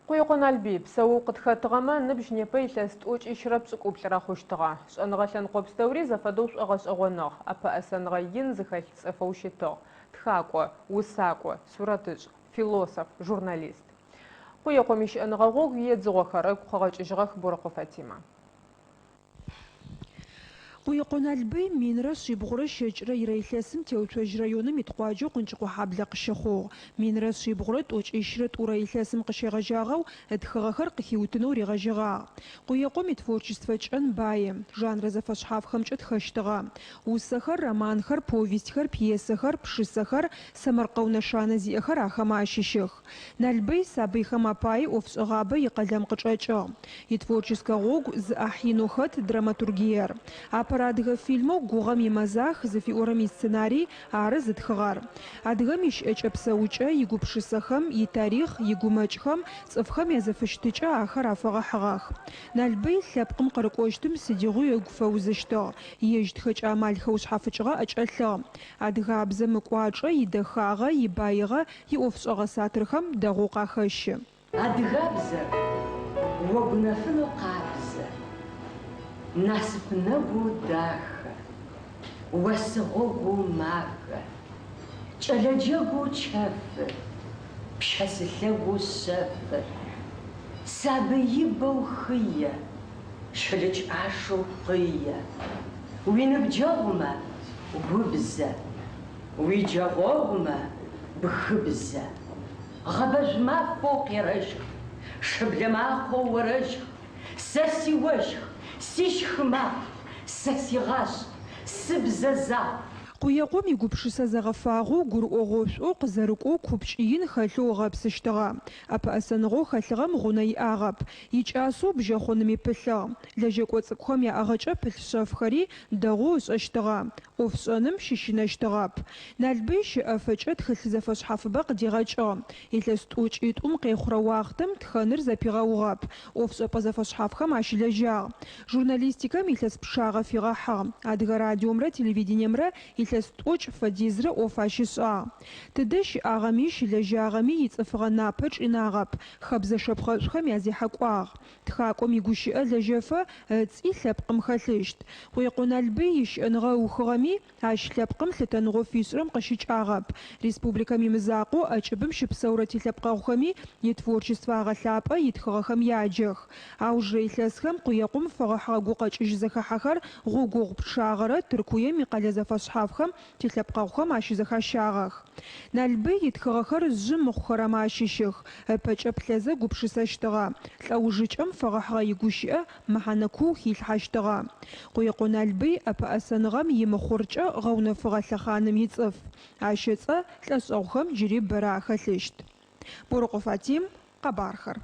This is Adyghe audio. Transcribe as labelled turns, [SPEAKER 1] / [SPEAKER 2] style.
[SPEAKER 1] Къуекъо Налбый псэоу къытхэтыгъэмэ, ыныбжь непэ илъэс тӏокӏищрэ пшӏыкӏуплӏырэ хъущтыгъэ. Шӏэныгъэ лъэныкъо пстэури зэфэдэу шӏогъэшӏэгъоныгъ, ӏэпэӏэсэныгъэ ин зыхэлъ цӏыфэу щытыгъ, тхакӏо, усакӏо, сурэтышӏ, философ, журналист. Къуекъом ищыӏэныгъэ гъогу иедзыгъохэр ыгу къыгъэкӏыжьыгъэх Борэкъо Фатимэ.
[SPEAKER 2] Къуекъо Налбый 1190 ирэ илъэсым Теуцожь районым ит къуаджэу Къунчыкъохьаблэ къыщыхъугъ. 1752 рэ илъэсым къыщегъэжьагъэу ытхыгъэхэр къыхиутынэу ригъэжьэгъагъ. Къуекъом итворчествэ кӏэн баи, жанрэ зэфэшъхьафхэмкӏэ тхэщтыгъэ. Усэхэр, романхэр, повестьхэр, пьесэхэр, пшысэхэр, сэмэркъэу нэшанэ зиӏэхэр ахэмэ ащыщых. Налбый сабыйхэм апае ӏофшӏэгъабэ икъэлэм къычӏэкӏыгъ. Итворческэ гъогу зы ӏахь инэу хэт драматургиер. Апэрэ адыгэ фильмэу Гугъэм имэзах зыфиӏорэм исценарий ары зытхыгъэр. Адыгэм ищыӏэкӏэ-псэукӏэ, игупшысэхэм, итарихъ, игумэкӏхэм, цӏыфхэм язэфыщытыкӏэ ахэр афэгъэхьыгъэх. Налбый лъэпкъым къырыкӏощтым сыдигъуи ыгу фэузыщтыгъ, ежь тхэкӏэ амал хэушъхьафыкӏыгъэ ӏэкӏэлъыгъ. Адыгабзэм ыкӏуачӏэ, идэхагъэ, ибаигъэ иӏофшӏэгъэ сатырхэм дэгъоу къахэщы.
[SPEAKER 3] Адыгабзэр огу нэфынэу къабзэ, Насып нэгоу дахэ, Осы гъогоу махэ, Кӏэлэ джэгоу чэфы, Пщэсы лъэгоу шъэфы, Сабый ибэу хые, Щылыч ӏашэу пкъые. Уиныбджэгъумэ, губзэ. Уиджэгъогъумэ, бгыбзэ. Гъэбэжъу мафэу къерэщх, Шыблэ макъэу орэщх, Сэ сиощх, сищхы макъ, Сэ сигъашӏ, сыбзэ закъу.
[SPEAKER 2] Къуекъом игупшысэ зэгъэфагъэу, гурыӏогъошӏоу, къызэрыкӏоу купкӏ ин хэлъэу ыгъэпсыщтыгъэ. ӏэпэӏэсэныгъэу хэлъыгъэм гъунэ иӏагъэп. Икӏасэу бжьэхъуными пылъыгъ. Лэжьэкӏо цӏыкӏухэм яӏыгъыкӏэ пылъ шъэфхэри дэгъоу ышӏэщтыгъэ. ӏофшӏэным щыщынэщтыгъэп. Налбый щэӏэфэкӏэ тхылъ зэфэшъхьафыбэ къыдигъэкӏыгъ. Илъэс тӏокӏитӏум къехъурэ уахътэм тхэныр зэпигъэугъэп, ӏофшӏэпӏэ зэфэшъхьафхэм ащылэжьагъ. Журналистикэм илъэс пчъагъэ фигъэхьыгъ. Адыгэ радиомрэ телевидениемрэ илъэс тӏокӏ фэдизрэ ӏоф ащишӏагъ. Тыдэ щыӏагъэми, щылэжьагъэми ицӏыфыгъэ напэ чӏинагъэп, хэбзэ шэпхъэшӏухэм язехьэкӏуагъ. Тхакӏом игущыӏэ лэжьэфэ ыцӏи лъэпкъым хэлъыщт. Къуекъо Налбый ищыӏэныгъэ ыухыгъэми, ащ лъэпкъым лъытэныгъэу фишӏырэм къыщыкӏагъэп. Республикэм имызакъоу, ӏэкӏыбым щыпсэурэ тилъэпкъэгъухэми итворчествэ агъэлъапӏэ, итхыгъэхэм яджэх. Аужырэ илъэсхэм Къуекъом фэгъэхьыгъэ гукъэкӏыжь зэхахьэхэр гъогогъу пчъагъэрэ Тыркуем икъэлэ зэфэшъхьафхэм тилъэпкъэгъухэм ащызэхащагъэх. Налбый итхыгъэхэр жъы мыхъухэрэмэ ащыщых, ыпэкӏэ плъэзэ гупшысэщтыгъэ, лӏэужыкӏэм фэгъэхьыгъэ игущыӏэ мэхьанэ куу хилъхьэщтыгъэ. Къуекъо Налбый ӏэпэӏэсэныгъэм имыхъуркӏэ гъэунэфыгъэ лъэхъаным ицӏыф. Ащ ыцӏэ лӏэшӏэгъухэм джыри бэрэ ахэлъыщт. Борэкъо Фатим, Къэбархэр.